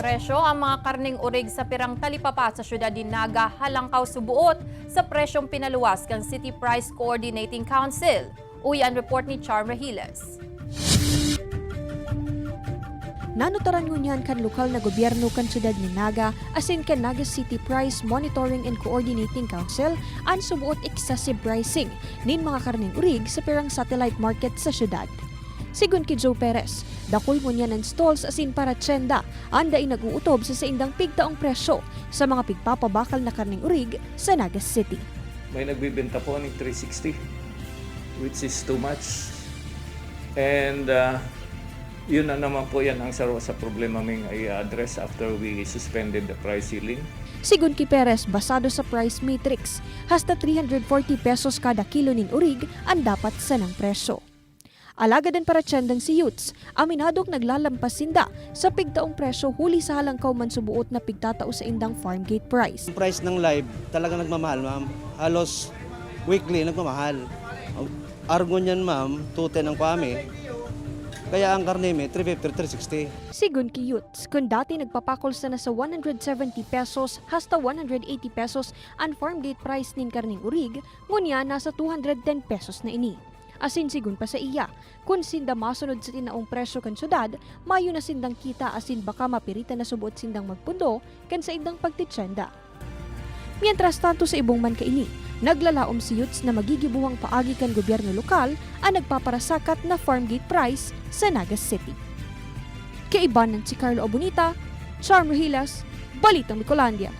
presyo ang mga karning urig sa pirang talipapa sa syudad ni Naga, halangkaw subuot sa presyong pinaluwas kang City Price Coordinating Council. Uy ang report ni Charm Rehiles. Nanotaran ngunyan kan lokal na gobyerno kan syudad ni Naga asin kan Naga City Price Monitoring and Coordinating Council ang subuot excessive pricing nin mga karning urig sa perang satellite market sa syudad. Sigun ki Joe Perez, dakol ngunyan ang stalls asin paratyenda ang dai nag-uutob sa saindang pigtaong presyo sa mga pigpapabakal na karning urig sa Naga City. May nagbibenta po ng 360, which is too much. And yun na naman po yan ang sarwa sa problema ming i-address after we suspended the price ceiling. Sigun ki Perez, basado sa price matrix, hasta 340 pesos kada kilo nin urig ang dapat sa ng presyo. Alagad ang paratyendang si Utes, aminadong naglalampas sinda sa pigtaong presyo huli sa halangkaw man subuot na pigtatao sa indang farm gate price. Yung price ng live, talaga nagmamahal, ma'am. Halos weekly nagmamahal. Ang argon yan, ma'am, 210 ang kwame. Kaya ang karne may 350, 360. Sigun ki Utes, kung dati nagpapakol sana sa 170 pesos hasta 180 pesos ang farm gate price nin karning urig, ngunya nasa 210 pesos na ini. Asin sigun pa sa iya, kung sinda masunod sa tinaong presyo kan syudad, mayo na sindang kita asin baka mapirita na subuot sindang magpundo kan sa indang pagtitsyenda. Mientras tanto, sa ibong man kaini, naglalaom si Utes na magigibuhang paagi kan gobyerno lokal ang nagpaparasakat na farm gate price sa Naga City. Kaibanan si Carlo Abonita, Charm Rojilas, Balitang Bicolandia.